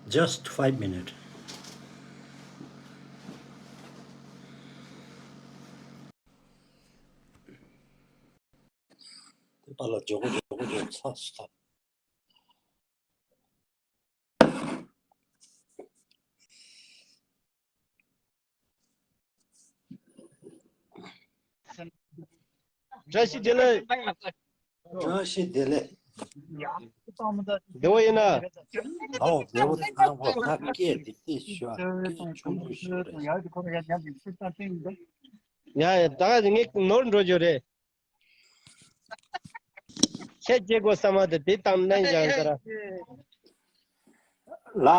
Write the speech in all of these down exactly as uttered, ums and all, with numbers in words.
Just five minutes. དེ་པ་ལ་མགྱོགས་པོ་མགྱོགས་པོ་མགྱོགས་ཚ་སུ་ཐ། བཀྲ་ཤིས་བདེ་ལེགས། བཀྲ་ཤིས་བདེ་ལེགས། བདེ་བོ་ཡིན་ན། ཨའོ་བདེ་བོ་ཚང་པོ། ད་སྐད་དེ་དེ་ཤོད། སྐད་ཆུང་ཆུང་ཤོད་རེད། ཡ་ཡ་ད་ག་ངས་ནོར་འགྲོ་རྒྱུ་རེད། ཤ་བཅད་དགོས་བསམ་པ་དེ་དེ་བཏང་ནས་ཀྱང་ཟེར། ལ།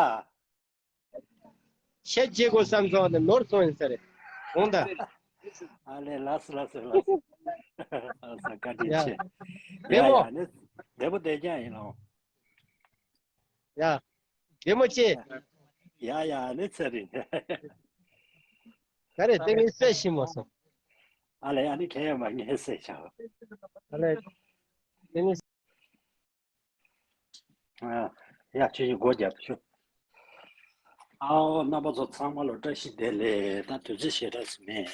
ཤ་བཅད་དགོས་བསམ་སོང་དེ་ནོར་སོང་ཡིན་ས་རེད། འོང་ད། ཨ་ལེ་ལགས་སོ་ལགས་སོ་ལགས་སོ། ལགས་སོ་བཀའ་དྲིན་ཡ། ཆེ། བདེ་ཡ་མོ། ཡ་ནི་བདེ་པོ་བསྡད་རྐྱང་ཡིན་ལོ། ཡ། བདེ་མོ་ཆེ། ཡ་ཡ་ནི་ཚེ་རིང་། ག་རེ་དེ་ངས་བསད་ཤི་མ་སོང་། ཨ་ལེ་ཨ་ནི་ཁྱེད་ཡོད་མ་ངས་བསད་བྱ། ཨ་ལེ། དེ་ངས། ཨ། ཡ་ཁྱེད་ཀྱི་སྒོ་རྒྱབ་ཤོག་ཨའོ་རྣམ་པ་ཚོ་ཚང་མ་ལོ་བཀྲ་ཤིས་བདེ་ལེགས། ད་དུས་ཚོད་ཞེ་དྲགས་མེད།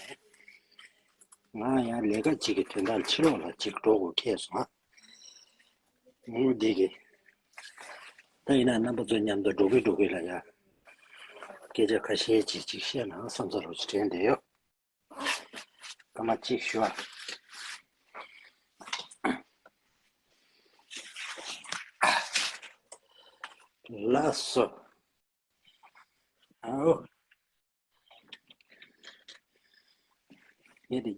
ང་ཡང་ལས་ཀ་གཅིག་གི་དོན་དག་ཕྱི་ལོགས་ལ་གཅིག་འགྲོ་དགོས་ཁེལ་སོང་ཨ། ངོ་འདི་གི། ད་ཡིན་ན་རྣམ་པ་ཚོ་མཉམ་དུ་འགྲོ་གི་འགྲོ་གི་ལ་ཡ། སྐད་ཆ་ཁ་ཤས་ཅིག་ཅིག་བཤད་ན་བསམ་ས་རོགས་ཅིག་དྲན་བསྡད་ཡོད། སྐར་མ་གཅིག་ཞུ་བ། ལགས་སོ། ཨའོ། ངས་དེ།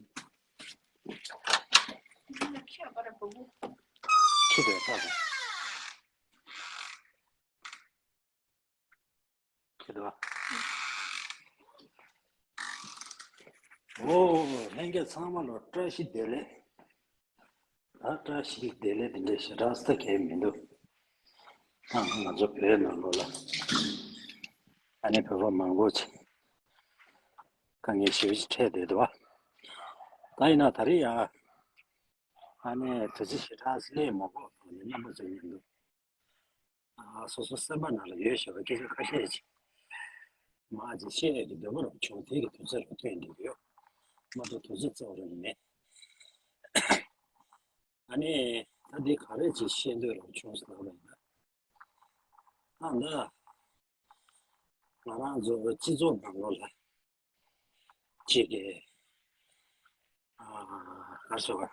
ཁྱི་དེ་ལྟ་དང་། ཁྱེད་དོ། ཨོ། ལྷན་རྒྱས་ཚང་མ་ལ་བཀྲ་ཤིས་བདེ་ལེགས། ད་བཀྲ་ཤིས་བདེ་ལེགས་འདི་འདྲའི་ཞེ་དྲག་ས་གས་མི་འདུག་ད་ང་ཚོ་བོད་ནང་ལོགས་ལ་ཨ་ནི་བོད་པ་མང་པོ་ཅིག་དཀའ་ངལ་ཞེ་པོ་ཅིག་འཕྲད་བསྡད་འདུག་ད་ཡིན་ན་ད་རེས་ཡ་ཨ་ནི་དུས་ཚོད་ཞེ་དྲག་སླེབས་མ་དགོས་ནས་རྣམ་པ་ཚོ་མཉམ་དུ། ཨ། སོ་སོ་སེམས་པ་ནང་ལ་ཡོད་བཞག་པའི་སྐད་ཆ་ཁ་ཤས་ཤིག་མ་ཅིག་བཤད་ཡས་ཀྱི་འདོད་པ་རང་བྱུང་། དེ་གི་དུས་ཚོད་ལ་ཐོན་འདུག་ཡོད་མ་གཏོགས་དུས་ཚོད་རྩ་བ་རང་མེད། ཨ་ནི་ད་འདི་ག་རེ་ཅིག་བཤད་འདོད་རང་བྱུང་ཟེར་ལབ་པ་ཡིན་ན། ཨ་ན། ང་རང་ཚོ་སྤྱི་ཚོགས་ནང་ལོགས་ལ་ཅིག་གི་ཨ་ག་རེ་ཟེར་བ།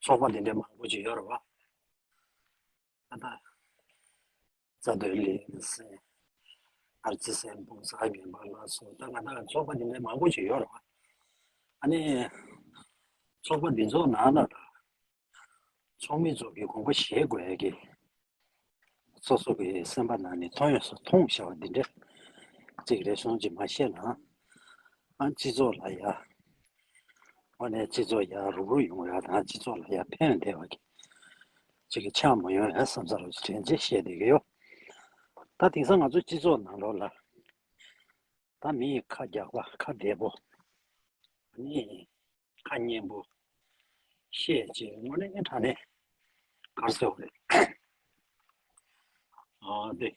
ཚོགས་པ་འདི་འདྲ་མང་པོ་ཅིག་ཡོད་རེད་བ། ད་ལྟ་རྩ་དོན་ལས་ཟེར། ཨར་ཙི་སེམས་ཕུང་གསར་རྙིང་པ་ལ་སོགས་ད་ང་ད་ཚོགས་པ་འདི་འདྲ་མང་པོ་ཅིག་ཡོད་རེད་བ། ཨ་ནི་ཚོགས་པ་འདི་ཚོ་ནང་ལ་ད། ཚོགས་མི་ཚོ་གི་དགོངས་པ་བཞེས་དགོས་ཡ་གི། སོ་སོ་གི་སེམས་པ་ནང་ནས་མཐོང་ཡོང་ས་མཐོང་བཞག་པ་འདི་འདྲ་ཅིག་རེ་ཟུང་ཅིག་མ་བཤད་ན། ཨ་སྤྱི་ཚོགས་ལ་ཡ། འོ་ནས་སྤྱི་ཚོགས་ཡ་རུག་རུག་ཡོང་ཡ་དང་སྤྱི་ཚོགས་ལ་ཡ་ཕན་བདེ་བ་གི་ཅིག་གི་ཆགས་མ་ཡོང་ཡ་བསམ་ས་རུ་དྲན་ཅིག་བཤད་བསྡད་ཀྱི་ཡོད། ད་དེང་སང་ང་ཚོ་སྤྱི་ཚོགས་ནང་ལོགས་ལ། ད་མི་ཡི་ཁ་རྒྱག་པ་ཁ་བདེ་པོ། ཨ་ནི་ཁ་སྙན་པོ་བཤད་ཅེས་དངོས་གནས་དྲང་གནས་ག་རེ་ཟེར་དགོས་རེད། ཨ་དེ་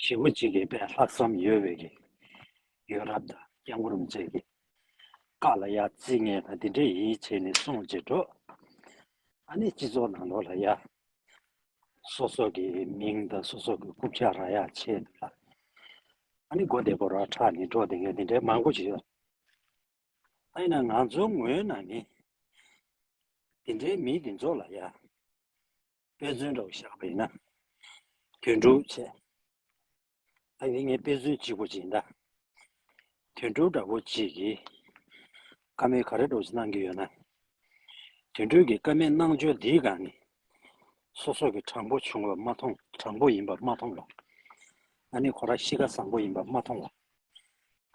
ཞེ་པོ་ཅིག་གི་དཔེ་ལྷག་བསམ་ཡོད་པའི་གི་ཡོད་རབས་དང་སྐྱབས་མགོན་རིན་པོ་ཆེ་གི་བཀའ་ལ་ཡ་བརྩི་མཁན་དང་དེ་འདྲ་ཡིན་བྱས་ནས་གསུངས་བྱས་འགྲོ། ཨ་ནི་སྤྱི་ཚོགས་ནང་ལོགས་ལ་ཡ། སོ་སོ་གི་མིང་དང་སོ་སོ་གི་རྐུབ་ཀྱག་རག་ཡག་ཆེད་དུ་ལ། ཨ་ནི་མགོ་བདེ་པོ་ར་ཁྲག་ནི་འགྲོ་བསྡད་མཁན་དེ་འདྲའི་མང་པོ་ཞིག་ཡོད། ཨ་ཡིན་ན་ང་ཚོའི་ངོས་ནས་ནི་དེ་འདྲའི་མི་དེ་ཚོ་ལ་ཡ་དཔེ་མཚོན་འདྲ་བོ་བཞག་པ་ཡིན་ན་དོན་གྲུབ་བྱས། ད་ངས་ངའི་དཔེ་མཚོན་གཅིག་པོ་ཅིག་ཡིན་ད། དོན་གྲུབ་འདྲ་པོ་ཅིག་གིས་བཀའ་མོལ་ག་རེ་འདྲ་པོ་ཅིག་གནང་གི་ཡོད་ན། དོན་གྲུབ་ཀྱི་བཀའ་མོལ་གནང་ཕྱོགས་འདིའི་སྒང་ནས་སོ་སོ་གི་དྲང་པོ་བྱུང་བ་མ་མཐོང་། དྲང་པོ་ཡིན་པ་མ་མཐོང་བ། ཨ་ནི་ཁོ་རང་གཤིས་ཀ་བཟང་པོ་ཡིན་པ་མ་མཐོང་བ།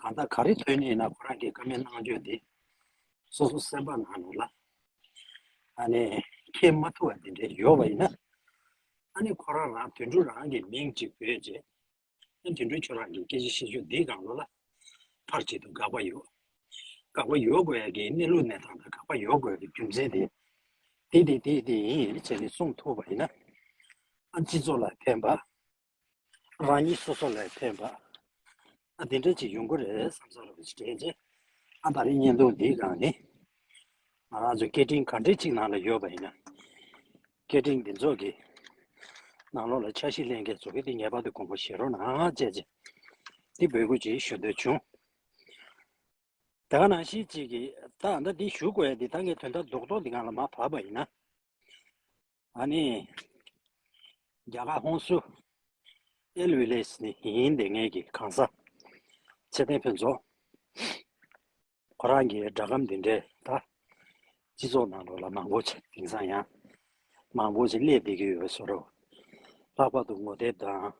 གང་ལྟར་ག་རེ་ཐོན་ནས་ཡིན་ན་ཁོ་རང་གི་བཀའ་མོལ་གནང་ཕྱོགས་འདི་སོ་སོ་སེམས་པ་ནང་ལོགས་ལ་ཨ་ནི་འཁྱེར་མ་ཐུབ་པ་འདི་འདྲ་ཡོད་པ་ཡིན་ན། ཨ་ནི་ཁོ་རང་རང་དོན་གྲུབ་རང་གི་མིང་ཅིག་བོས་རྗེས། ཨ་དོན་གྲུབ་ཁྱོད་རང་གི་སྐད་ཆ་བཤད་ཕྱོགས་འདིའི་སྒང་ལོགས་ལ་ཕར་ཅིག་ཏུ་དགག་པ་ཡོད། དགག་པ་ཡོད་དགོས་ཡ་གི་གནས་ལུགས་གནས་སྟངས་དང་དགག་པ་ཡོད་དགོས་ཡ་གི་རྒྱུ་མཚན་དེ། དེ་དེ་དེ་དེ་ཡིན་ཡིན་བྱས་ནས་གསུངས་ཐུབ་པ་ཡིན་ན། ཨ་སྤྱི་ཚོགས་ལ་ཕན་པ། རང་ཉིད་སོ་སོ་ལ་ཕན་པ། ཨ་དེ་འདྲ་ཅིག་ཡོང་གི་རེད་བསམ་ས་རེད་ཅིག་དྲན་རྗེས། ཨ་ད་རེས་བརྙན་ཐུང་འདིའི་སྒང་ནས་ང་རང་ཚོ་སྐད་འཕྲིན་ག་འདྲ་ཅིག་ནང་ལ་ཡོད་པ་ཡིན་ན། སྐད་འཕྲིན་འདི་ཚོ་གི་ནང་ལོགས་ལ་འཆར་གཞི་ལེན་མཁན་ཚོ་གི་དེ་ངེས་པར་དུ་དགོངས་པ་བཞེས་རོགས་གནང་བྱས་རྗེས། དེ་འབོད་སྐུལ་ཅིག་ཞུ་འདོད་བྱུང་། དེ་ག་ནང་བཞིན་ཅིག་གིས་ད་ད་འདི་ཞུ་དགོས་ཡ་འདི་ད་ངས་དོན་དག་རྡོག་རྡོག་འདི་སྒང་ལ་མར་བབས་པ་ཡིན་ན། ཨ་ནི། རྒྱ་གར་ཧོན་སུར་ཨེལ་ཝི་ལེ་ཇི་ནས་ཡིན་བསྡད་མཁན་གྱི་གང་ཟག་ཚེ་བརྟན་ཕུན་ཚོགས། ཁོ་རང་གི་སྒྲ་སྒམ་འདི་འདྲས་ད་སྤྱི་ཚོགས་ནང་ལོགས་ལ་མང་པོ་ཅིག་དེང་སང་ཡང་མང་པོ་ཅིག་སླེབས་བསྡད་ཀྱི་ཡོད་པའི་བཟོ་འདྲ། ལྷག་པར་དུ་ངོ་དེབ་དང་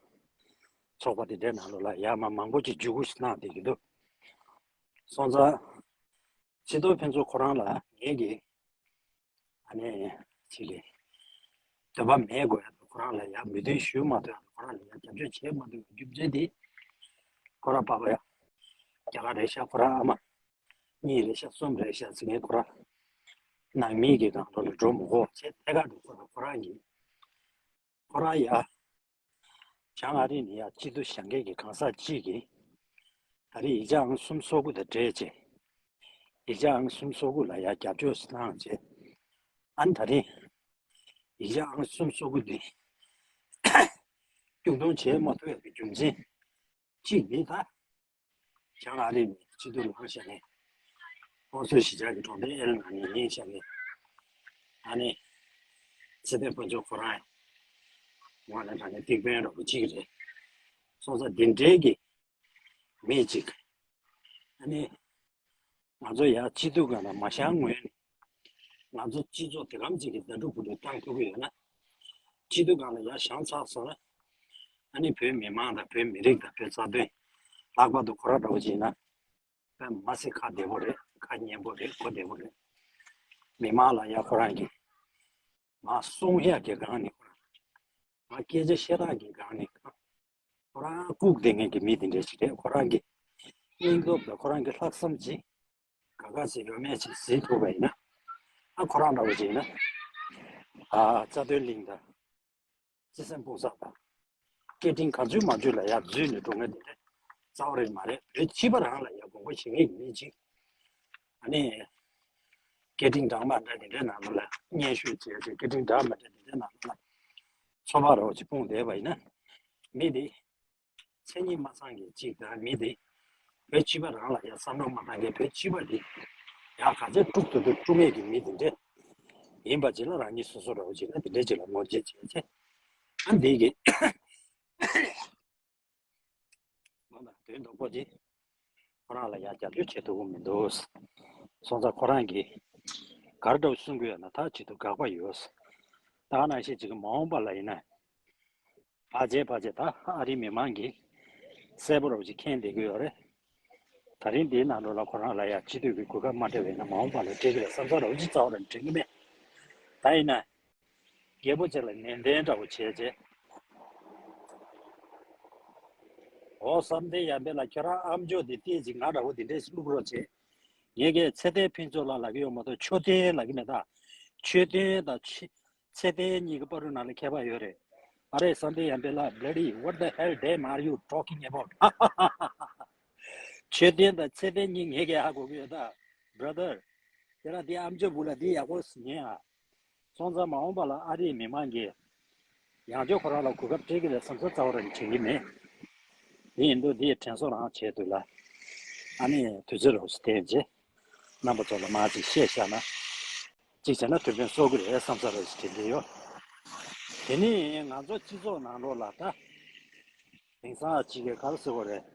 ཚོགས་པ་འདི་འདྲའི་ནང་ལོགས་ལ་ཡར་མར་མང་པོ་ཅིག་བརྒྱུད་སྐུར་གནང་བསྡད་ཀྱི་འདུག་སོང་ཙང་། ཚེ་བརྟན་ཕུན་ཚོགས་ཁོ་རང་ལ་ངེད་ཀྱིས་ཨ་ནི་ཅིག་གི་འདོད་པ་མེད་དགོས་ཡ་དང་ཁོ་རང་ལ་ཡ་མོས་མཐུན་ཞུ་མ་ཐུབ་ཡ་དང་ཁོ་རང་ལ་ཡ་རྒྱབ་སྐྱོར་བྱེད་མ་ཐུབ་ཡ་རྒྱུ་མཚན་དེ། ཁོ་རང་པ་ཕ་ཡ་རྒྱ་གར་རེད་ཤག་ཁོ་རང་ཨ་མ་གཉིས་རེད་ཤག་གསུམ་རེད་ཤག་ཟེར་མཁན་ཁོ་རང་ནང་མི་གི་སྒང་ལོགས་ལ་འགྲོ་མི་དགོས་བྱས་ཐད་ཀར་དུ་ཁོ་རང་ཁོ་རང་གི་ཁོ་རང་ཡ། བྱང་ཨ་རི་ནས་ཡར་སྐྱིད་སྡུག་བཞེངས་མཁན་གྱི་གང་ཟག་ཅིག་གིས། ད་རེས་ཡིག་ཆ་ཨང་གསུམ་སོ་དགུ་དང་འབྲེལ་བྱས། ཡིག་ཆ་ཨང་གསུམ་སོ་དགུ་ལ་ཡར་རྒྱབ་སྐྱོར་གནང་བྱས། ཨ་ནི་ད་རེས་ཡིག་ཆ་ཨང་གསུམ་སོ་དགུ་འདི་སྐྱོང་གཏོང་བྱེད་མ་ཐུབ་ཡག་གི་རྒྱུ་མཚན་གཅིག་ནི་ད། བྱང་ཨ་རི་ནས་སྐྱིད་སྡུག་ལངས་བཞག་མཁན། ཧོན་སུར་གཞིས་ཆགས་ཀྱི་གྲོང་སྡེ་ཨེལ་ནང་ནས་ཡིན་བཞག་མཁན། ཨ་ནི། ཚེ་བརྟན་ཕུན་ཚོགས་ཁོ་རང་ཡང་། ང་ལ་ད་ནི་ཐེག་དཔོན་འདྲ་པོ་གཅིག་རེད། སོང་ཙང་འདི་འདྲའི་གི་མི་གཅིག་ཨ་ནི། ང་ཚོ་ཡར་སྐྱིད་སྡུག་སྒང་ལ་མ་བཞེངས་སྔོན་ནས། ང་ཚོ་སྤྱི་ཚོགས་དེ་གམ་གཅིག་གི་ཟླ་དྲུག་བུ་དྲུག་བཏང་ཐུབ་ཀྱི་ཡོད་ན། སྐྱིད་སྡུག་སྒང་ལ་ཡར་བཞེངས་ཚར་སོང་ན། ཨ་ནི་བོད་མི་མང་དང་བོད་མི་རིགས་དང་བོད་རྩ་དོན། ལྷག་པར་དུ་ཁོ་རང་འདྲ་པོ་བྱས་ན། དཔེ་མ་སྲིད་ཁ་བདེ་པོ་རེད། ཁ་སྙན་པོ་རེད། གོ་བདེ་པོ་རེད། མི་མང་ལ་ཡ་ཁོ་རང་གིས་མ་གསུང་ཡག་གི་སྒང་ནས་ཁོ་རང་མ་སྐད་ཆ་བཤད་སྟངས་ཀྱི་སྒང་ནས་ཁོ་རང་ལྐུགས་བསྡད་མཁན་གྱི་མི་དེ་འདྲ་ཞིག་རེད། ཁོ་རང་གི་སྙིང་སྟོབས་དང་ཁོ་རང་གི་ལྷག་བསམ་ཅིག་ག་ག་ཚོད་ཡོད་མེད་ཅིག་གཟིགས་ཐུབ་པ་ཡིན་ན། ཨ་ཁོ་རང་འདྲ་པོ་ཅིག་ཡིན་ན། ཨ་རྩ་དོན་གླིང་དང་། བརྩེ་སེམས་སྤུངས་ས་དང་། སྐད་འཕྲིན་གང་བྱུང་མང་བྱུང་ལ་ཡར་འཛུལ་ནས་འགྲོ་མཁན་དེ་འདྲ་རྩ་བ་རེད་མ་རེད། བོད་སྤྱི་པ་རང་ལ་ཡར་དགོངས་པ་བཞེས་མཁན་གྱི་མི་གཅིག་ཨ་ནི། སྐད་འཕྲིན་གྲངས་མང་འདྲ་དེ་འདྲའི་ནང་ལ་སྙན་ཞུ་བྱས་ཏེ་སྐད་འཕྲིན་གྲངས་མང་འདྲ་དེ་འདྲའི་ནང་ལ་ཚོར་བ་རོ་ཅིག་སྤུངས་བསྡད་པ་ཡིན་ན། མི་དེ། མཚན་ཉིད་མ་ཚང་མཁན་གཅིག་དང་མི་དེ། བོད་སྤྱི་པ་རང་ལ་ཡང་བསམ་བློ་མ་བཏང་མཁན་བོད་སྤྱི་པ་དེ། ཡང་ག་ཚོད་དཀྲུག་ཐུབ་ཐུབ་དཀྲུག་མཁན་གྱི་མི་དེ་འདྲས། ཡིན་པ་ཅིག་ལ་རང་ཉིད་སོ་སོ་རོགས་བྱེད་ན་དེ་འདྲས་ཅིག་ལ་ངོ་རྒོལ་བྱས་ཚེ། ཨ་འདི་གི་མ་དང་དོན་དག་པོ་དེ། ཁོ་རང་ལ་ཡང་རྒྱབ་སྐྱོར་བྱེད་ཐུབ་ཀྱི་མི་འདུག་སོང་ཙང་ཁོ་རང་གིས་ག་རེ་འདྲ་བོ་གསུང་གི་ཡོད་ན་ད་ཇི་ཐུབ་དགག་པ་ཡོད། ད་ག་ནང་བཞིན་ཅིག་གི་མ་འོངས་པ་ལ་ཡིན་ན། ཕལ་ཆེར་ཕལ་ཆེར་ད་ཨ་རིའི་མི་མང་གིས་གསལ་པོ་རོབ་ཅིག་མཁྱེན་བསྡད་ཀྱི་ཡོད་རེད། ད་རིང་འདིའི་ནང་ལོགས་ལ་ཁོ་རང་ལ་ཡང་སྤྱི་འཐུས་ཀྱི་གོ་སྐབས་མ་སྤྲད་པ་ཡིན་ན་མ་འོངས་པ་ལ་སྤྲད་ཀྱི་རེད་བསམ་ས་རོབ་ཅིག་རྩ་བ་རང་དྲན་གྱི་མེད། ད་ཡིན་ན། རྒྱལ་པོ་ཅིག་ལ་ནན་ཏན་འདྲ་བོ་བྱས་རྗེས། འོ་བསམ་གཏན་ཡར་འཕེལ་ལགས་ཁྱོད་རང་ཨམ་ཅོག་འདི་ལྟས་ཅིག་ང་འདྲ་བོ་འདི་འདྲས་བླུག་རོགས་བྱེད། ངས་ཀྱི་ཚེ་བརྟན་ཕུན་ཚོགས་ལགས་ལབ་ཀྱི་ཡོད་མ་གཏོགས་མཆོད་རྟེན་ལབ་ཀྱི་མེད་ད། མཆོད་རྟེན་དང་ཆེ་ཚེ་བརྟན་གཉིས་ཀྱི་བར་དུ་ནང་ལ་ཁྱད་པར་ཡོད་རེད། ཨ་རེ་བསམ་གཏན་ཡར་འཕེལ་ལགས། Bloody, what the hell damn are you talking about? མཆོད་རྟེན་དང་ཚེ་བརྟན་གཉིས་ངས་ཀྱི་ཧ་གོ་གི་ཡོད་ད། Brother, ཁྱེད་རང་འདི་ཨམ་ཅོག་སྦུག་ལ་འདི་ཡག་པོ་ཉན་ཨ། སོང་ཙང་མ་འོངས་པ་ལ་ཨ་རིའི་མི་མང་གིས་ཡང་བསྐྱར་ཁོ་རང་ལ་གོ་སྐབས་སྤྲད་ཀྱི་རེད་བསམ་ས་རྩ་བ་རང་དྲན་གྱི་མེད། དེ་ཡིན་དུས་འདི་དྲན་གསོ་རང་བྱས་དུས་ལ། ཨ་ནི་དུས་ཚོད་རོབ་ཙམ་བསྟན་རྗེས། རྣམ་པ་ཚོ་ལ་མར་ཅིག་བཤད་བཞག་ན། གཅིག་བྱས་ན་ཐུགས་ཕན་གསོས་ཀྱི་རེད་བསམ་ས་རེད་ཅེས་དྲན་གྱི་ཡོད། དེ་ནི་ང་ཚོ་སྤྱི་ཚོགས་ནང་ལོགས་ལ་ད། དེང་སང་གཅིག་གིས་ག་རེ་ཟེར་དགོས་རེད།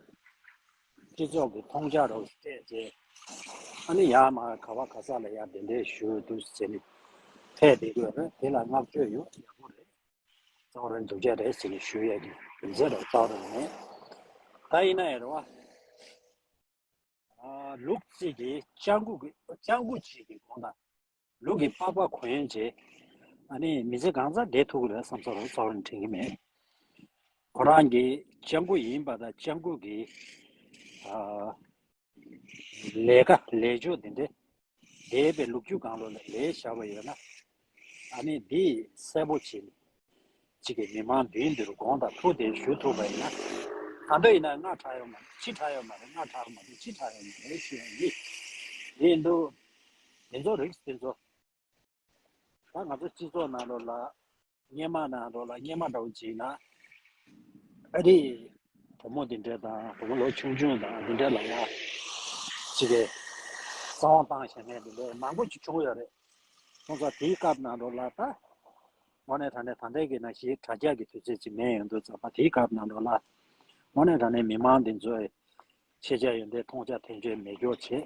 སྤྱི་ཚོགས་ཀྱི་མཐོང་རྒྱ་རོབ་ཙམ་སྤྲད་རྗེས། ཨ་ནི་ཡར་མར་ག་བ་ག་ས་ལ་ཡར་དེ་འདྲའི་ཞུ་འདུག་ཟེར་ནས་ཕེབས་བསྡད་དགོས་རེད། དེ་ལ་བསྔགས་བརྗོད་ཡོད། ཡག་པོ་རེད། རྩ་བ་རང་སྡུག་ཅག་རེད་ཟེར་ནས་ཞུ་ཡས་ཀྱི་རྒྱུ་མཚན་རང་རྩ་བ་རང་མེད། ད་ཡིན་ན་ཡང་རེད་བ། ཨ། ལུག་གཅིག་གིས་སྤྱང་ཀི་གི་སྤྱང་ཀི་གཅིག་གི་གོང་དང་། ལུག་གི་པགས་པ་གོན་བྱས། ཨ་ནི་མི་ཚེ་གང་ཚང་བསྡད་ཐུབ་ཀྱི་རེད་བསམ་ས་རང་རྩ་བ་རང་དྲན་གྱི་མེད། ཁོ་རང་གིས་སྤྱང་ཀི་ཡིན་པ་དང་སྤྱང་ཀི་གི། ཨ། ལས་ཀ་ལས་ཕྱོགས་དེ་འདྲ། འདས་པའི་ལོ་རྒྱུས་སྒང་ལོགས་ལ་ལས་བཞག་པ་ཡོད་ན། ཨ་ནི་འདི་གསལ་པོ་བྱས་ནས། གཅིག་གི་མི་མང་མདུན་འདིར་དགོངས་དང་ཐུགས་དེ་ཞུ་ཐུབ་པ་ཡིན་ན། ད་ལྟ་ཡིན་ན་སྔ་དྲགས་ཡོད་མ་རེད། ཕྱི་དྲགས་ཡོད་མ་རེད། སྔ་དྲགས་མ་རེད། ཕྱི་དྲགས་ཡོད་མ་རེད་ཞུ་ཡ་ཡིན། དེ་ཡིན་དུས་དེ་ཚོ་རིགས་དེ་ཚོ། ད་ང་ཚོ་སྤྱི་ཚོགས་ནང་ལོགས་ལ་སྔོན་མ་ནང་ལོགས་ལ་སྔོན་མ་འདྲ་བོ་ཅིག་ན་ཨ་རི་བུ་མོ་འདི་འདྲ་དང་བུ་མོ་ལོ་ཆུང་ཆུང་དང་འདི་འདྲ་ལ་ཡང་ཅིག་གི་གསང་བ་བཏང་བཞག་མཁན་འདི་འདྲ་མང་པོ་ཅིག་བྱུང་ཡོད་རེད། སོང་ཙང་དེའི་སྐབས་ནང་ལོགས་ལ་ད་དངོས་གནས་དྲང་གནས་ད་ལྟའི་གི་ནང་བཞིན་དྲ་རྒྱ་གི་དུས་ཚོད་ཅིག་མེད་ཡོང་དུས་ཙམ་པ་དེའི་སྐབས་ནང་ལོགས་ལ་དངོས་གནས་དྲང་གནས་མི་མང་འདི་ཚོས་ཤེས་བྱ་ཡོན་ཏན་མཐོང་རྒྱ་ཐན་སྤྱོད་མེད་སྐྱོར་བྱེད།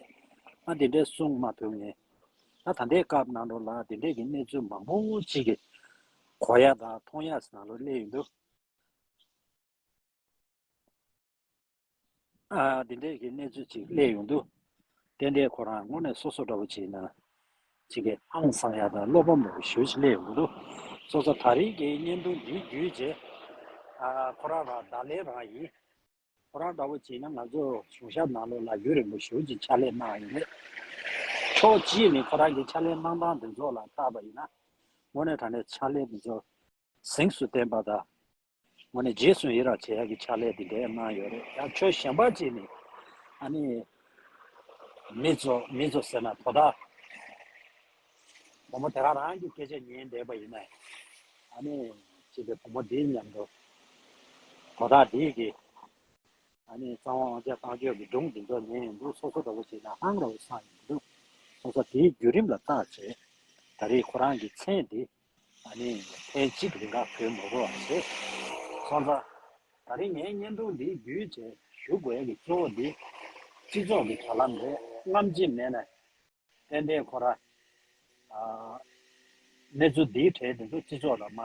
ཨ་འདི་འདྲའི་གསུང་མ་ཐུབ་ངེས། ད་ད་ལྟའི་སྐབས་ནང་ལོགས་ལ་འདི་འདྲའི་གི་གནས་ཚུལ་མང་པོ་ཅིག་གི་གོ་ཡ་དང་མཐོང་ཡ་ནང་ལོགས་སླེབས་ཡོང་དུས། ཨ་འདི་འདྲའི་གི་གནས་ཚུལ་ཅིག་སླེབས་ཡོང་དུས། ཏན་ཏན་ཁོ་རང་དངོས་གནས་སོ་སོ་འདྲ་བོ་ཅིག་ན་ཅིག་གི་ཧང་སང་ཡ་དང་བློ་ཕམ་འདྲ་བོ་ཞེ་པོ་ཅིག་སླེབས་ཡོང་གི་འདུག་སོ་སོ་ད་རེས་ཀྱི་བརྙན་ཐུང་འདི་བརྒྱུད་རྗེས་ཨ་ཁོ་རང་རང་བརྡ་ལན་རང་ཡིན། ཁོ་རང་འདྲ་བོ་བྱས་ན་ང་ཚོ་གཞུང་ཞབས་ནང་ལོགས་ལ་རྒྱུན་རིང་པོ་ཞེ་པོ་ཅིག་ཕྱག་ལས་གནང་ཡོད་རེད། ཕྱོགས་གཅིག་ནས་ཁོ་རང་གི་ཕྱག་ལས་གནང་སྟངས་དེ་ཚོ་ལ་བལྟས་པ་ཡིན་ན། དངོས་གནས་དྲང་གནས་ཕྱག་ལས་དེ་ཚོ་གཟེངས་སུ་བསྟན་པ་དང་། དངོས་གནས་རྗེས་སུ་ཡི་རང་བྱེད་ཡག་གི་ཕྱག་ལས་དེ་འདྲ་གནང་ཡོད་རེད། ཡང་ཕྱོགས་གཞན་པ་གཅིག་ནས་ཨ་ནི་མི་ཚོ་མི་ཚོ་ཟེར་ན་དོ་བདག་བུ་མོ་དེ་ག་རང་གི་སྐད་ཆ་ཉན་བསྡད་པ་ཡིན་ན། ཨ་ནི་ཅིག་གི་བུ་མོ་འདིའི་མཉམ་དུ་དོ་བདག་འདིས་ཀྱི་ཨ་ནི་གཙང་བ་དབང་ཆ་བཏང་སྤྱོད་ཀྱི་སྒྲུང་འདི་ཚོ་ཉན་ཡོང་དུས་སོ་སོ་འདྲ་བོ་བྱས་ན་ཧང་ར་བོ་སང་ཡོང་གི་འདུག་སོང་ཙང་དེའི་བརྒྱུད་རིམ་ལ་བརྟག་བྱས། ད་རེས་ཁོ་རང་གི་མཚན་འདི་ཨ་ནི་ཐེངས་གཅིག་རིང་ག་བོད་མི་རོགས་བྱས། སོང་ཙང་ད་རེས་ངའི་བརྙན་ཐུང་འདི་བརྒྱུད་བྱས་ཞུ་དགོས་ཡ་གི་གཙོ་བོ་འདི་སྤྱི་ཚོགས་ཀྱི་དྲ་ལམ་རེད། རྔམ་བརྗིད་མེད་ན། ཏན་ཏན་ཁོ་ར། ཨ། གནས་ཚུལ་འདིའི་གྲས་དེ་ཚོ་སྤྱི་ཚོགས་ལ་མ་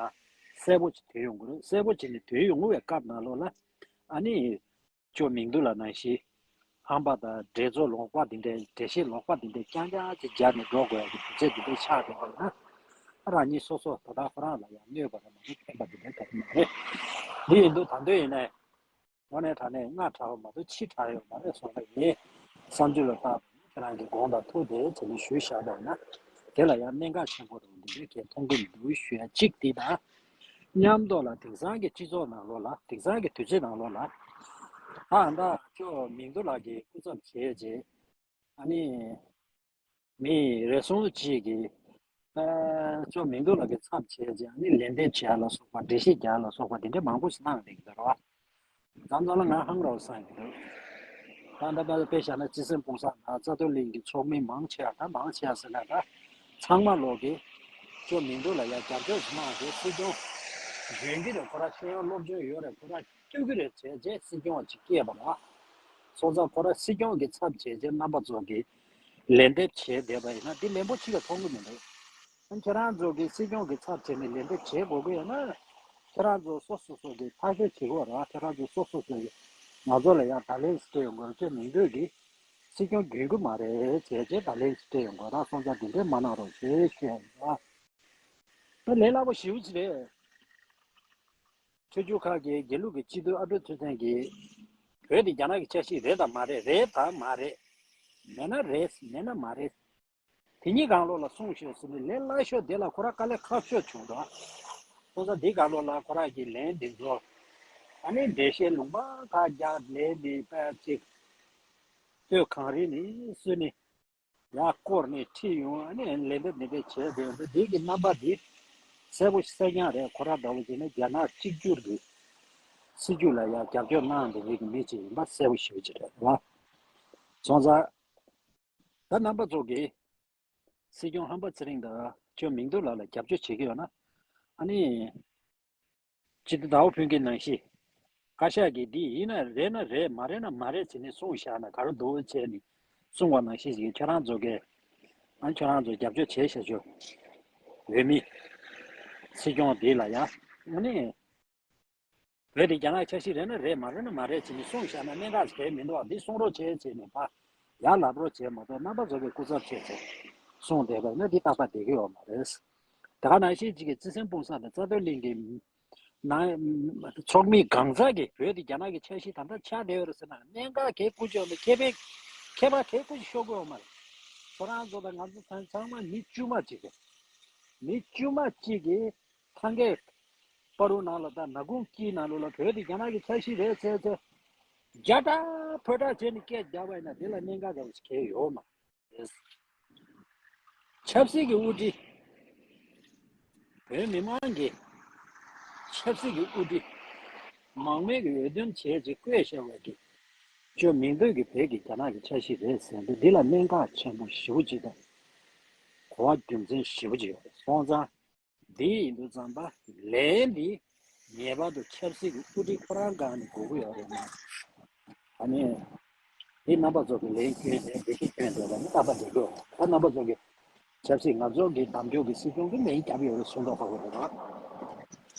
གསལ་པོ་ཅིག་ཐོན་ཡོང་གི་རེད། གསལ་པོ་བྱས་ནས་ཐོན་ཡོང་བའི་སྐབས་ནང་ལོགས་ལ། ཨ་ནི། ཅོ་མིང་འདུག་ལ་ནང་བཞིན། ཧམ་པ་དང་འགྲན་རྩོད་ལོག་པ་འདི་འདྲའི་འགྲེལ་བཤད་ལོག་པ་འདི་འདྲའི་རྐྱང་རྐྱང་ཅིག་སྦྱར་ནས་འགྲོ་དགོས་ཡ་གི་དུས་ཚོད་འདི་འདྲའི་ཆགས་བསྡད་པ་ཡིན་ན། ཨ་རང་ཉིད་སོ་སོ་ད་ལྟ་ཁོ་རང་ལ་ཡང་གནོད་པ་རེད་མ་གཏོགས་ཕན་པ་འདི་འདྲའི་ག་རེ་མ་རེད། འདི་ཡིན་དུས་ད་འདོད་ཡིན་ནའི། དངོས་གནས་དྲང་གནས་སྔ་དྲགས་པ་མ་གཏོགས་ཕྱི་དྲགས་ཡོད་མ་རེད་བསམ་པ་ཡིན། བསམ་ཚུལ་ལ་བལྟས་པ་ཡིན་ཁྱེད་རང་གི་དགོངས་དག་ཐུགས་དེ་བྱས་ནས་ཞུས་བཞག་པ་ཡིན་ན། དེ་ལ་ཡང་གནད་འགག་ཆེན་པོ་རང་འདི་འདྲའི་གས་མཐོང་གི་མི་འདུག་ཞུ་ཡ་གཅིག་འདི་དང་། མཉམ་དུ་ལ་དེང་སང་གི་སྤྱི་ཚོགས་ནང་ལོགས་ལ་དེང་སང་གི་དུས་ཚོད་ནང་ལོགས་ལ། ད་ད་ཅོ་མིང་འདུག་ལགས་ཀྱི་སྐུ་ཚབ་བྱས་རྗེས། ཨ་ནི། མི་རེ་ཟུང་གཅིག་གིས། ཨ། ཅོ་མིང་འདུག་ལགས་ཀྱི་ཚབ་བྱས་རྗེས་ཨ་ནི་ལན་འདེབས་བྱས་ལ་སོགས་པ་འགྲེལ་བཤད་རྒྱག་ལ་སོགས་པ་དེ་འདྲ་མང་པོ་ཞིག་གནང་བསྡད་ཀྱི་འདུག་ར། མཚམས་མཚམས་ལ་ང་ཧང་རོགས་སང་གི་འདུག་ད་ལྟ་ད་དཔེ་བཞག་ན་སྤྱི་སེམས་སྤུངས་ས་དང་རྩ་དོན་གླིང་གི་ཚོགས་མི་མང་ཆེ་བ་ད་མང་ཆེ་བ་ཟེར་ན་ད་ཚང་མ་ལོག་གི་ཅོ་མིང་འདུག་ལ་ཡ་རྒྱབ་སྐྱོར་ཞིག་གནང་སྟེ་སྲིད་སྐྱོང་འཇོན་གྱི་རེད། ཁོ་ར་ཤེས་ཡོན་སློབ་སྦྱོང་ཡོད་རེད། ཁོ་ར་སྐྱོ་གི་རེད་བྱས་རྗེས་སྲིད་སྐྱོང་བ་ཅིག་སྐྱེས་པ་ར། སོང་ཙང་ཁོ་ར་སྲིད་སྐྱོང་གི་ཚབ་བྱས་རྗེས་རྣམ་པ་ཚོ་གི་ལན་འདེབས་བྱས་བསྡད་པ་ཡིན་ན་འདི་ལན་པོ་ཅིག་ལ་མཐོང་གི་མི་འདུག་ཨ་ཁྱེད་རང་ཚོ་གིས་སྲིད་སྐྱོང་གི་ཚབ་བྱས་ནས་ལན་འདེབས་བྱེད་དགོས་ཀྱི་ཡོད་ན། ཁྱེད་རང་ཚོ་སོ་སོ་སོ་གིས་ཐག་གཅོད་བྱེད་དགོས་ར། ཁྱེད་རང་ཚོ་སོ་སོ་སོ་གིས་ང་ཚོ་ལ་ཡང་བརྡ་ལན་སྤྲད་ཡོང་དགོས་ར། ཁྱོད་མིང་འདོད་ཀྱིས་སྲིད་སྐྱོང་འགྱོད་ཀྱི་མ་རེད་བྱས་རྗེས་བརྡ་ལན་སྤྲད་ཡོང་དགོས་ར། སོང་ཙང་འདི་འདྲས་མ་གནང་རོགས་ཞེས་ཞུ་ཡ་ཡིན་ར། ད་ལས་སླ་པོ་ཞེ་པོ་ཅིག་རེད། ཆོས་བརྒྱུད་ཁག་གི་དགེ་ལུགས་ཀྱི་སྤྱི་འཐུས་ཨ་འབྲུག་ཚུལ་ཁྲིམས་ཀྱིས་བོད་དེ་རྒྱ་ནག་གི་ཆ་ཤས་རེད་དམ་མ་རེད། རེད་དམ་མ་རེད། མེད་ན་རེད། མེད་ན་མ་རེད། དེ་གཉིས་སྒང་ལོགས་ལ་གསུངས་ཤོག་ཟེར་ནས་ལན་སླ་ཤོས་དེ་ལ་ཁོ་ར་དཀའ་ལས་ཁག་ཤོས་བྱུང་འདུག་སོང་ཙང་དེ་སྒང་ལོགས་ལ་ཁོ་ར་གི་ལན་དེ་ཚོ་ཨ་ནི་འགྲེལ་བཤད་ལུང་པ་ཁག་རྒྱག་ལན་དེ་དཔེ་ཅིག་ལྟོས་གང་རིང་ནས་སུ་ནི། ཡར་བསྐོར་ནས་ཁྲིད་ཡོང་ཨ་ནི་ལན་འདེབས་ནི་འདྲ་བྱས་བསྡད་འདུག་འདི་གི་རྣམ་པ་འདི་གསལ་པོ་གསལ་རྐྱང་རེད། ཁོ་ར་འདྲ་བོ་བྱས་ན་རྒྱ་ནག་གཅིག་གྱུར་གྱི་སྲིད་བྱུས་ལ་ཡང་རྒྱབ་སྐྱོར་གནང་བསྡད་མཁན་གྱི་མི་ཅིག་ཡིན་པ་གསལ་པོ་ཞེ་པོ་ཅིག་རེད་བ། སོང་ཙང་ད་རྣམ་པ་ཚོ་གིས་སྲིད་སྐྱོང་ཧམ་པ་ཚེ་རིང་དང་ཁྱོད་མིང་འདུག་ལགས་ལ་རྒྱབ་སྐྱོར་བྱེད་ཀྱི་ཡོད་ན་ཨ་ནི། སྤྱི་འཐུས་ཟླ་བ་ཕུན་སྐྱིད་ནང་བཞིན། བཀའ་ཤག་གིས་འདི་ཡིན་ན་རེད་ན་རེད། མ་རེད་ན་མ་རེད་ཟེར་ནས་གསུངས་བཞག་ན་ག་རེ་འདུག་བྱས་ནས་གསུངས་པ་ནང་བཞིན་ཞིག་ཁྱེད་རང་ཚོ་གིས་ཨ་ཁྱེད་རང་ཚོ་རྒྱབ་སྐྱོར་བྱས་བཞག་ཆོག་འོས་མི་སྲིད་སྐྱོང་འདི་ལ་ཡ་ཨ་ནི་བོད་དེ་རྒྱ་ནག་ཆ་ཤས་རེད་ན་རེད། མ་རེད་ན་མ་རེད་ཟེར་ནས་གསུངས་བཞག་ན་གནད་འགག་གལ་མི་འདུག་འདི་གསུང་རོགས་བྱས་བྱས་ནས་ཕ་ཡར་ལབ་རོགས་བྱས་མ་གཏོགས་རྣམ་པ་ཚོ་གིས་སྐུ་ཚབ་བྱས་ཚེ་གསུངས་བསྡད་པ་ཡིན་ན་འདི་རྟག་པར་བསྡད་ཀྱི་ཡོད་མ་རེད། དེ་ག་ནང་བཞིན་གཅིག་གི་བརྩེ་སེམས་སྤུངས་ས་དང་རྩ་དོན་གླིང་གི་ནང་ཚོགས་མི་གང་ཟག་གིས་བོད་དེ་རྒྱ་ནག་གི་ཆ་ཤས་ད་ལྟ་ཆགས་བསྡད་ཡོད་རེད་ཟེར་ན་གནད་འགག་གལ་ཁུར་ཅིག་ཡོད་མ་རེད། ཁེ་ཕན་ཁེ་ཕན་གལ་ཁུར་ཅིག་ཤོར་གི་ཡོད་མ་རེད། ཁྱོད་རང་ཚོ་དང་ང་ཚོ་ཚང་ཚང་མ་མི་དཀྱུས་མ་གཅིག་རེད། མི་དཀྱུས་མ་གཅིག་གིས་ཐང་གའི་ པ་རུ་ནང་ལ་ད་ནག་ཁུང་དཀྱིལ་ནང་ལོགས་ལ་བོད་དེ་རྒྱ་ནག་གི་ཆ་ཤས་རེད་ཟེར་ཚེ། རྒྱ་དྲག་ཕོ་དྲག་བྱས་ནས་སྐད་རྒྱག་པ་ཡིན་ན་དེ་ལ་གནད་འགག་འདྲ་བོ་ཞིག་གང་ཡང་ཡོད་མ་རེད། ཆབ་སྲིད་ཀྱི་དབུ་ཁྲིད། བོད་མི་མང་གི་ཆབ་སྲིད་ཀྱི་དབུ་ཁྲིད། མང་མོས་ཀྱི་འོས་འདེམས་བྱས་རྗེས་བསྐོས་བཞག་པ་གི་ཅོ་མིང་འདོད་ཀྱི་བོད་ཀྱི་རྒྱ་ནག་གི་ཆ་ཤས་རེད་ཟེར་འདུག་འདི་ལ་གནད་འགག་ཆེན་པོ་ཞེ་པོ་ཅིག་དང་། གོ་བ་རྒྱུ་མཚན་ཞེ་པོ་ཅིག་ཡོད་རེད། སོང་ཙང་འདི་ཡིན་དུས་ཙམ་པ་ལན་འདི་ངེས་པར་དུ་ཆབ་སྲིད་ཀྱི་དབུ་ཁྲིད་ཁོ་རང་སྒང་ནས་དགོས་ཀྱི་ཡོད་རེད་མ། ཨ་ནི། འདི་རྣམ་པ་ཚོ་གི་ལན་སྐྱོན་དེ་འགྲེལ་བཤད་སྐྱོན་དེ་ལ་ནི་རྣམ་པ་འགྲིག་གི་ཡོད་རེད། ད་རྣམ་པ་ཚོ་གི་ཆབ་སྲིད་ང་ཚོ་གི་གདམ་ཕྱོགས་ཀྱི་སྲིད་སྐྱོང་གི་ལན་རྒྱབ་ཡོད་རེད་གསུང་མདོག་ཁ་པོ་རེད་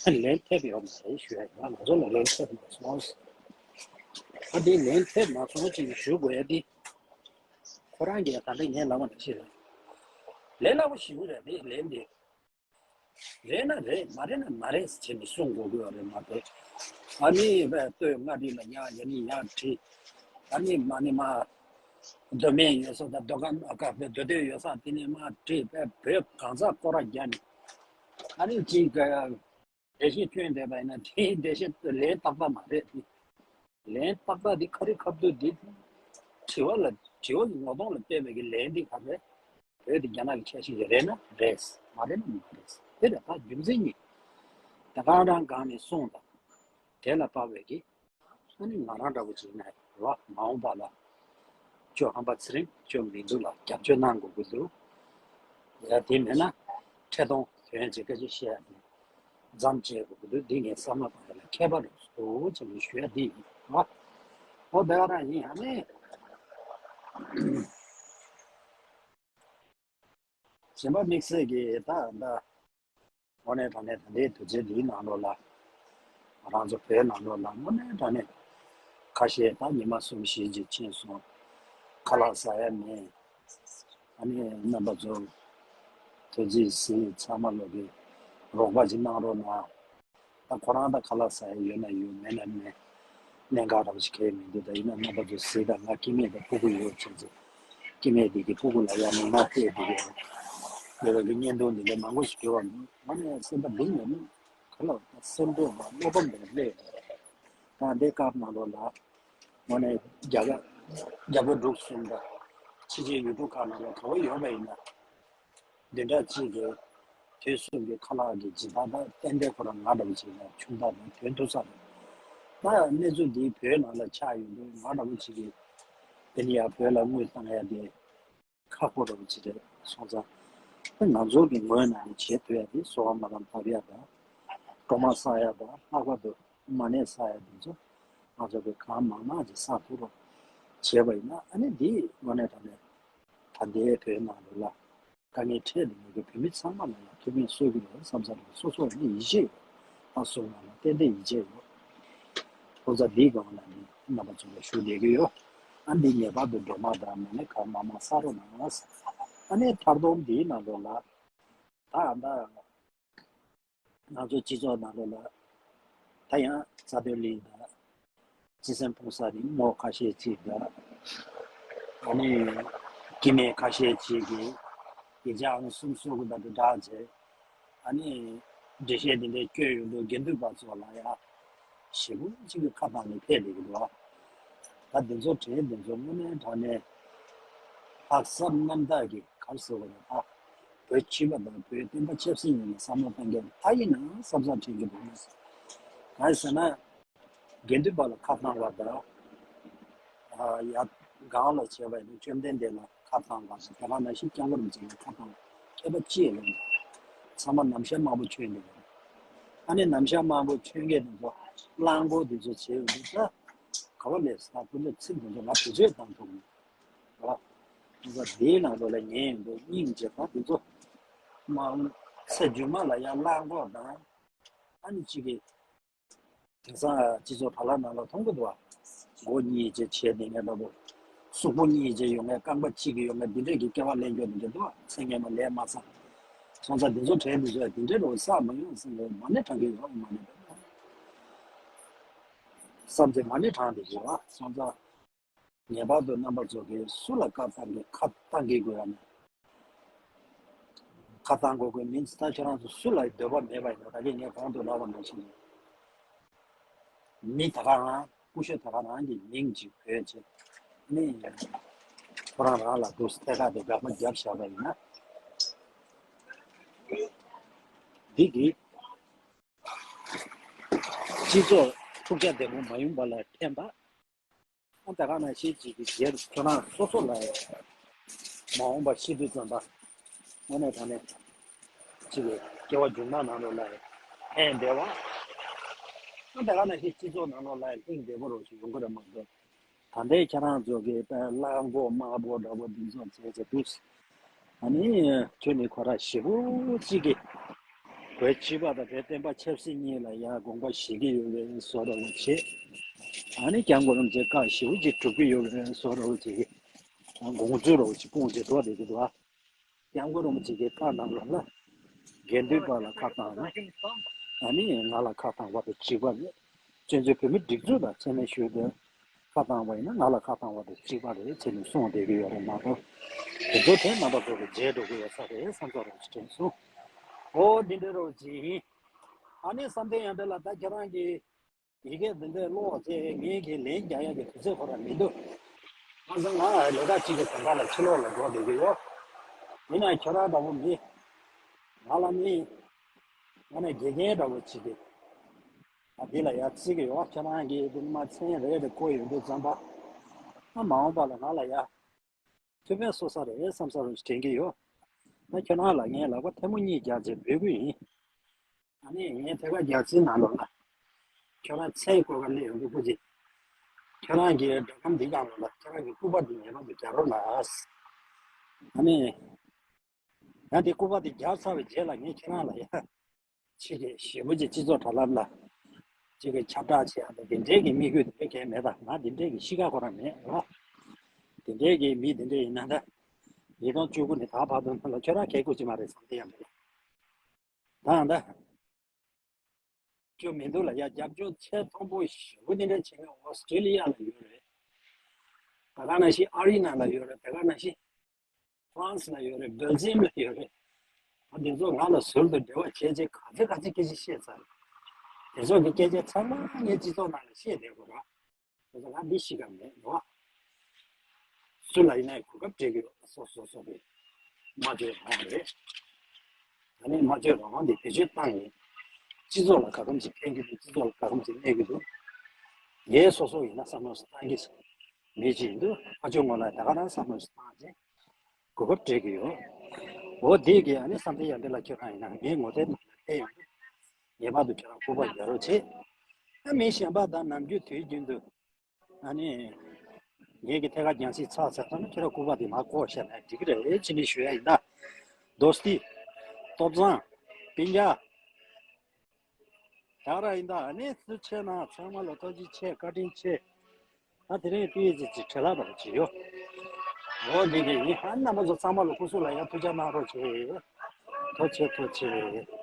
བ། ལན་ཐེབས་ཡོད་མ་རེད་ཞུ་ཡ་ཡིན། ང་ཚོ་ལ་ལན་ཐེབས་མ་སོང་། ཨ་འདི་ལན་ཐེབས་མ་སོང་ཅིག་ཞུ་དགོས་ཡ་འདི། ཁོ་རང་གིས་ད་ལྟ་ངས་ལབ་པ་ནང་བཞིན་རེད། ལན་སླ་པོ་ཞེ་པོ་རེད། འདི་ལན་འདི། རེད་ན་རེད། མ་རེད་ན་མ་རེད་ཟེར་ནས་གསུང་དགོས་ཀྱི་ཡོད་རེད་མ་གཏོགས། ཨ་ནི་བས་ལྟོས་མངའ་རིས་ལ་ཡ་ཡ་ནི་ཡ་བྲིས། ཨ་ནི་མ་ནི་མ། མདོ་སྨད་ཡོད་ས་དང་མདོ་ཁམས་ཨ་ཁ་བས་མདོ་སྟོད་ཡོད་ས་དེ་ནས་མ་བྲིས་བས་བོད་གང་ས་སྐོར་ར་རྒྱག་ནས། ཨ་ནི་ཅིག་འགྲེལ་བཤད་སྐྱོན་བསྡད་པ་ཡིན་ན་དེའི་འགྲེལ་བཤད་ལན་རྟག་པ་མ་རེད། ལན་ཏག་ཏག་འདི་ཁ་རི་ཁ་ཐུག་འདི་དྲི་བ་ལ་དྲི་བ་གི་ངོ་གདོང་ལ་བལྟས་པའི་གི་ལན་འདི་ག་རེ། བོད་དེ་རྒྱ་ནག་གི་ཆ་ཤས་ཤིག་རེད་ན་རེད། མ་རེད་ན་མ་རེད། དེ་རེད། ད་རྒྱུ་མཚན་གཉིས། ད་གང་རང་གང་ནས་གསུངས་དང་། དེ་ལ་དཔག་པའི་གི། ཨ་ནི་ང་རང་འདྲ་བོ་ཅིག་ན་རེད་བ། མ་འོངས་པ་ལ་ཅོ་ཧམ་པ་ཚེ་རིང་ཅོ་མི་འདུག་ལ་རྒྱབ་སྐྱོར་གནང་དགོས་ཀྱི་འདུག་ཡ་དེ་མེད་ན་འཕྲལ་གཏོང་དོན་ཅིག་སྐད་ཆ་བཤད་ཡ་དེ། མཚམས་བཅད་དགོས་ཀྱི་འདུག་འདི་ངས་བསམ་བློ་བཏང་ཡ་ལ་མཁས་པ་རུ་སོ་ཅེས་ཞུ་ཡ་འདི་ཡིན་ཨ། ཨོ་དེ་ག་རང་ཡིན་ཨ་ནི། གཞན་པ་དམིགས་བསལ་གྱི་ད་ད་དངོས་གནས་དྲང་གནས་ད་ལྟའི་དུས་ཚོད་འདིའི་ནང་ལོགས་ལ་ང་རང་ཚོ་བོད་ནང་ལོགས་ལ་དངོས་གནས་དྲང་གནས་ཁ་ཤས་ད་ཉི་མ་གསུམ་བཞི་ཅིག་ཕྱིན་སོང་། ཁ་ལག་ཟ་ཡ་མེད། ཨ་ནི་རྣམ་པ་ཚོ་ཐོས་རྩིས་གཟིགས་ཚང་མ་ལོག་གི་རོགས་པ་ཅིག་གནང་རོགས་གནང་། ད་ཁོ་རང་ད་ཁ་ལག་ཟ་ཡ་ཡོད་ན་ཡོད་མེད་ན་མེད། གནད་འགག་རོགས་ཞིག་གས་མི་འདུག་ད་ཡིན་ན་རྣམ་པ་ཚོ་གཟིགས་དང་། ང་སྐྱེ་དམན་དང་ཕྲུ་གུ་ཡོད་ཅེས་ཚེ་སྐྱེ་དམན་དེ་གི་ཕྲུ་གུ་ལ་ཡང་མི་མ་ཕེབས་དེ་གི་ཡོད་པ་གི་བརྙན་ཐུང་འདི་འདྲ་མང་པོ་ཞིག་བྲོས་པ་འདུག་ང་ནས་སེམས་པ་འདི་ཉོ་ནི་ག་ལ་སེམས་པ་བློ་ཕམ་དང་སླེབས། ད་འདི་སྐབས་ནང་ལོགས་ལ་ངོ་ནས་རྒྱ་གར་རྒྱ་བོད་འབྲུག་གསུམ་དང་ཕྱི་རྒྱལ་ཡུལ་གྲུ་ཁག་ནང་ལ་ག་བ་ཡོད་པ་ཡིན་ན། འདི་འདྲ་གཅིག་གི་དུས་གསུམ་གྱི་ཁ་ལག་གི་སྦྱིན་བདག་དང་ཏན་ཏན་ཁོ་རང་ང་འདྲ་བོ་ཅིག་ལ་ཆུང་མཐའ་དང་དོན་མཐུན་ས་རེད། ད་ཡང་གནས་ཚུལ་འདི་བོད་ནང་ལ་ཆགས་ཡོང་དུས་ང་འདྲ་བོ་ཅིག་གིས་དེ་ནི་ཡང་བོད་ལ་དངུལ་བཏང་ཡ་དེ་ཁག་པོ་འདྲ་བོ་ཅིག་རེད་སོང་ཙང་། ད་ང་ཚོ་གི་ངོས་ནས་ནི་བྱེད་ཐུབ་ཡ་དེ་གསོལ་བ་སྨོན་ལམ་བཏབ་ཡ་དང་། སྒྲོལ་མ་བསག་ཡ་དང་ལྷག་པར་དུ་མ་ཎི་བསག་ཡ་དེ་ཚོ་ང་ཚོ་གི་གང་མང་མང་ཅིག་བསག་ཐུབ་རོགས་བྱས་པ་ཡིན་ན་ཨ་ནི་འདི་དངོས་གནས་དྲང་གནས་ད་ལྟའི་བོད་ནང་ལོགས་ལ། དཀའ་ངལ་འཕྲད་དེ་མི་དགོས་བོད་མི་ཚང་མ་ལ་ཡང་ཐུགས་ཕན་གསོས་ཀྱི་རེད་བསམ་ས་རེད། སོ་སོ་ལ་ནི་ཡིད་ཆེས་ཡོད། ད་སོ་ང་ལ་ཏན་ཏན་ཡིད་ཆེས་ཡོད། ཁོང་ཚོ་འདིའི་སྒང་ལ་ནི་རྣམ་པ་ཚོ་ལ་ཞུ་བསྡད་ཀྱི་ཡོད། ཨ་འདི་ངེས་པར་དུ་སྒྲོལ་མ་དང་མ་ཎི་གང་མང་མང་བསག་རོགས་གནང་། ཨ་ནི་མཐར་གཏོང་འདིའི་ནང་ལོགས་ལ་ད་ད། ང་ཚོ་སྤྱི་ཚོགས་ནང་ལོགས་ལ་ད་ཡང་རྩ་དོན་གླིང་དང་སྤྱི་སེམས་ཕུང་གསར་རིང་མོ་ཁ་ཤས་ཅིག་དང་ཨ་ནི་སྐྱེ་དམན་ཁ་ཤས་ཅིག་གིས་ཡིག་ཆ་ཨང་གསུམ་སོ་དགུ་དང་དུ་བསྒྲགས་བྱས་ཨ་ནི་འགྲེལ་བཤད་འདི་འདྲའི་བསྐྱོན་ཡོང་དུས་དགེ་འདུན་པ་ཚོ་ལ་ཡང་ཞེ་པོ་ཅིག་གི་ཁ་གཏང་ནས་ཕེབས་བསྡད་ཀྱི་འདུག་ཨ། ད་འདི་ཚོ་དྲན་འདི་ཚོ་དངོས་གནས་དྲང་གནས་ལྷག་བསམ་རྣམ་དག་གིས་ག་རེ་ཟེར་དགོས་རེད་ད། བོད་སྤྱི་པ་དང་བོད་བསྟན་པ་ཆབ་སྲིད་ཉིད་ནས་བསམ་བློ་གཏོང་མཁན་ད་ཡིན་ན་བསམ་བསམ་དྲན་གྱི་འདུག་གང་ཡིན་ཟེར་ན། དགེ་འདུན་པ་ལ་ཁ་བཏང་བ་དང་། ཡ་གང་ལ་བྱས་པ་ཡིན་ན་བཅོམ་ལྡན་འདས་ལ་ཁ་བཏང་བ་དང་དེ་ག་ནང་བཞིན་སྐྱབས་མགོན་རིན་པོ་ཆེ་ལ་ཁ་བཏང་མཁས་པ་ཅི་ཡང་ཡོད་མ་རེད། ཚང་མ་ནམ་ཞག་མང་པོ་ཆོས་འདི་རེད། ཨ་ནི་ནམ་ཞག་མང་པོ་ཆོས་མཁན་དེ་ཚོ་གླང་མགོ་དེ་ཚོ་བྱས་ཡོད་འདུག་ད། ག་བ་ལས་ས་ཁོ་ཚོ་ཚིག་དེ་ཚོ་ང་དུས་ཚོད་བཏང་ཐུབ་མེད། ར། ང་ཚོ་དེའི་ནང་ལོགས་ལ་ཉན་ཡོང་དུས་སྙིང་རྗེ་པ་དེ་ཚོ། མ་འོངས་ཚེ་རྒྱུན་མ་ལ་ཡང་གླང་མགོ་དང་། ཨ་ནི་གཅིག་གིས། དེང་སང་སྤྱི་ཚོགས་བར་ལ་ནང་ལ་མཐོང་གི་འདུག་བ། མགོ་གཉིས་ཅེས་བྱས་ནས་ངས་ལྟ་བུ། གཟུགས་པོ་གཉིས་ཅེས་ཡོང་ངས་རྐང་པ་གཅིག་གིས་ཡོང་ངས་འདི་འདྲས་ཀྱི་སྐྱེ་བ་ལེན་རྒྱུ་འདི་འདྲས་འདུག་བ། ཚེ་སྔས་མ་ལས་མ་བསགས། སོང་ཙང་འདི་ཚོ་དྲན་འདི་ཚོ་འདི་འདྲས་རོ་བསགས་མ་ཡོང་སེམས་ལ་མ་ཎི་བགྲང་གི་ཡོད་མ་ཎི་བགྲང་། བསམ་ཚེ་མ་ཎི་བགྲང་འདི་ཡོད་བ། སོང་ཙང་ངེས་པར་དུ་རྣམ་པ་ཚོ་གིས་སུ་ལ་བཀའ་བཏང་གི་ཁ་བཏང་གི་དགོས་ཡ་མེད། ཁ་བཏང་དགོས་དགོས་མིན་ད་ཁྱེད་རང་ཚོ་སུ་ལ་འདོད་པ་མེད་པ་ཡིན་ན་ད་གིན་ངས་གོང་དུ་ལབ་པ་ནང་བཞིན་མི་ད་ག་རང་སྐུ་ཞབས་ད་ག་རང་གི་མིང་ཅིག་བོས་བྱས་ནི་ཁོ་རང་རང་ལ་འདུག་ཐད་ཀ་དེ་དགག་པ་བརྒྱབ་བཞག་པ་ཡིན་ན་འདི་གི་སྤྱི་ཚོགས་འཁྲུག་ཆ་བདེ་པོ་མ་ཡོང་པ་ལ་ཕན་པ། ཨ་ད་ག་ནང་བཞིན་ཅིག་གི་རྗེས་ཁྱོད་རང་སོ་སོ་ལ་མ་འོངས་པ་ཤི་དུས་ཙམ་པ་དངོས་གནས་དྲང་གནས་ཅིག་གི་སྐྱེ་བ་མཇུག་མ་ནང་ལོགས་ལ་ཕན་བདེ་བ། ཨ་ད་ག་ནང་བཞིན་སྤྱི་ཚོགས་ནང་ལོགས་ལ་སྙིང་བདེ་པོ་རོགས་ཞིག་ཡོང་གི་རེད་མ་གཏོགས། ད་ལྟའི་ཁྱེད་རང་ཚོ་གི་དཔེ་གླང་པོ་དམར་པོ་འདྲ་པོ་འདི་ཚོ་བྱས་བྱས་འདུག་ཨ་ནི་ཁྱོད་ནི་ཁོ་ར་ཞེ་པོ་གཅིག་གི་བོད་སྤྱི་པ་དང་བོད་བསྟན་པ་ཆབ་སྲིད་གཉིས་ལ་ཡ་དགོངས་པ་བཞེས་ཀྱི་ཡོད་པའི་བཟོ་འདྲ་པོ་བྱེད། ཨ་ནི་སྐྱབས་མགོན་རིན་པོ་ཆེ་བཀའ་ཞེ་པོ་གཅིག་སྒྲུབ་ཀྱི་ཡོད་པའི་བཟོ་འདྲ་པོ་བྱེད་ཀྱི་དགོངས་ཚུལ་འདྲ་པོ་ཅིག་སྤུངས་བྱས་འགྲོ་བསྡད་ཀྱི་འདུག་ཨ། སྐྱབས་མགོན་རིན་པོ་ཆེ་གི་བཀའ་གནང་རོགས་ལ། དགེ་འདུན་པ་ལ་ཁ་བཏང་ན། ཨ་ནི་ང་ལ་ཁ་བཏང་བ་དང་གཅིག་པ་རེད། བཙན་བྱོལ་བོད་མི་སྒྲིག་འཛུགས་དང་མཚན་སྨད་ཞུས་ཏེ་ཁ་བཏང་བ་ཡིན་ན་ང་ལ་ཁ་བཏང་བ་དང་གཅིག་པ་རེད་ཟེར་ནས་གསུངས་བསྡད་ཀྱི་ཡོད་རེད་མ་གཏོགས། དེ་ཚོ་དེ་རྣམ་པ་ཚོ་གི་བརྗེད་འགྲོ་གི་ཡོད་ས་རེད་བསམ་ཚོར་རོགས་ཅིག་དྲན་སོང་། ཨོ་འདི་འདྲ་རོགས་ཅིག་ཡིན། ཨ་ནི་བསམ་གཏན་ཡང་འདྲ་ལ་ད་ཁྱེད་རང་གི་ཡི་གེ་འདི་འདྲའི་ཀློག་ཚེ་ངེད་ཀྱིས་ལན་རྒྱག་ཡག་གི་དུས་ཚོད་ཁོ་རང་མི་འདུག་ང་ཚོ་ང་ལས་ཀ་གཅིག་གི་དོན་དག་ལ་ཕྱི་ལོགས་ལ་འགྲོ་བསྡད་ཀྱི་ཡོད། ཡིན་ན་ཁྱོད་རང་འདྲ་པོ་མི། ང་ལ་མི། ང་ནས་དགེ་རྒན་འདྲ་པོ་བྱེད་ཀྱི། ང་འདི་ལ་ཡར་བརྩི་གི་ཡོད། ཁྱོད་རང་གིས་འདི་མ་མཚན་རེ་རེ་བཀོད་ཡོང་དུས་ཙམ་པ། ང་མ་འོངས་པ་ལ་ང་ལ་ཡར། ཐུགས་ཕན་གསོས་ས་རེད་བསམ་ས་རུ་དྲན་གྱི་ཡོད། ད་ཁྱོད་རང་ལ་ངས་ལག་པ་ཐལ་མོ་གཉིས་རྒྱག་བྱས་འབོད་སྐུལ་ཡིན། ཨ་ནི་ངས་ཐད་ཀར་རྒྱག་རྩིས་ནང་ལོགས་ལ། ཁྱོད་རང་མཚན་བཀོད་ག་སླེབས་ཡོང་གི་སྐུ་མཁྱེན། ཁྱོད་རང་གི་སྒྲ་སྒམ་འདི་སྒང་ལོགས་ལ་ཁྱོད་རང་གི་སྐུ་པར་འདི་ངེས་པར་དུ་རྒྱག་རོགས་གནང་། ཨ་ནི། ཡང་དེ་སྐུ་པར་དེ་རྒྱག་ཚར་བའི་རྗེས་ལ་ངས་ཁྱེད་རང་ལ་ཡ། ཕྱི་གི་ཞེ་པོ་ཅིག་སྤྱི་ཚོགས་དྲ་ལམ་ལ། ཅིག་གི་ཁྱབ་བསྒྲགས་བྱེད་ཡ་དང་དེ་འདྲའི་གི་དམིགས་ཡུལ་དེ་འདྲ་གང་ཡང་མེད་པ། ང་དེ་འདྲའི་གི་གཤིས་ཀ་ཁོ་རང་མེད་རོ། དེ་འདྲའི་གི་མི་དེ་འདྲ་ཡིན་ན་ད། ཉིས་སྟོང་བཅུ་དགུ་ནས་ད་བར་དུ་ནང་ལ་ཁྱོད་རང་གལ་དགོས་ཀྱི་མ་རེད་བསམ་གྱི་ཡང་མེད། ད་ད། ཅོ་མི་འདུག་ལ་ཡ། རྒྱབ་སྐྱོར་ཆེས་མཐོན་པོ་ཞེ་པོ་དེ་འདྲ་བྱེད་མཁན་ཨོ་སི་ཀྲི་ལི་ཡ་ལ་ཡོད་རེད། ད་ག་ནང་བཞིན་ཨ་རི་ནང་ལ་ཡོད་རེད། ད་ག་ནང་བཞིན་ཧྥ་རན་སི་ལ་ཡོད་རེད། སྦེལ་ཇི་ཡམ་ལ་ཡོད་རེད། ཨ་དེ་ཚོ་ང་ལ་ཟུར་དུ་འབྲེལ་བ་བྱས་རྗེས་ག་ཚོད་ག་ཚོད་སྐད་ཆ་བཤད་ཚར་རེད། དེ་ཚོ་གི་སྐད་ཆ་ཚང་མ་ངའི་སྤྱི་ཚོགས་ནང་ལ་བཤད་བསྡད་དགོས་ར། དེ་ཚོ་ང་འདི་ཤི་ག་མེད་རོ། སུ་ལ་ཡིན་ན་གོ་སྐབས་སྤྲད་ཀྱི་ཡོད། སོ་སོ་སོ་གི་སྨྲ་བརྗོད་རང་དབང་རེད། ད་ནི་སྨྲ་བརྗོད་རང་དབང་འདི་བེད་སྤྱོད་བཏང་ཡིན། སྤྱི་ཚོགས་ལ་ག་རེམ་ཞིག་ཕན་གྱི་འདུག་སྤྱི་ཚོགས་ལ་ག་རེམ་ཞིག་གནོད་ཀྱི་འདུག་ངས་སོ་སོ་ཡིན་ན་བསམ་བློ་བཏང་གི་མེད་ཅིག་འདུག་ཕ་ཆོས་ངོ་ལ་ད་ག་རང་བསམ་བློ་བཏང་རྗེས་གོ་སྐབས་སྤྲད་ཀྱི་ཡོད། འོ་དེ་གི་ཨ་ནི་བསམ་གཏན་ཡར་འདི་ལ་ཁྱོད་རང་ཡིན་ན་ངའི་ངོ་དེབ་ནང་ལ་བལྟས་ཡོང་དུས་ངེས་པར་དུ་ཁྱོད་རང་སྐུ་པར་རྒྱག་རོགས་བྱེད། ཨ་མི་གཞན་པ་དང་ནམ་རྒྱུན་དུས་རྒྱུན་དུ། ཨ་ནི། ངེད་ཀྱི་ཐད་ཀར་རྒྱང་སྲིང་ཚར་ཚར་ཙམ་ཁྱེད་རང་སྐུ་པར་དེ་མར་བཀོག་བཞག་ན་འགྲིག་གི་རེད་ཅེས་ནས་ཞུ་ཡ་ཡིན་ད། དོ་སྟི། ཏོབ་ཙང་། སྤུན་ཀྱག་ད་ར་ཡིན་ད། ཨ་ནི་སུ་ཆེ་ན་ཚང་མ་ལ་ཐུགས་རྗེ་ཆེ། བཀའ་དྲིན་ཆེ། ད་དེ་རིང་དེ་ཡི་ཅིག་ཅིག་བྲེལ་བ་ཅིག་ཡོད། འོ་འདི་གི་ཡིན། ཨ་རྣམ་པ་ཚོ་ཚང་མ་ལ་སྐུ་གཟུགས་ལ་ཡང་ཐུགས་ཅག་གནང་རོགས་བྱེད། ཐུགས་རྗེ་ཆེ། ཐུགས་རྗེ་ཆེ།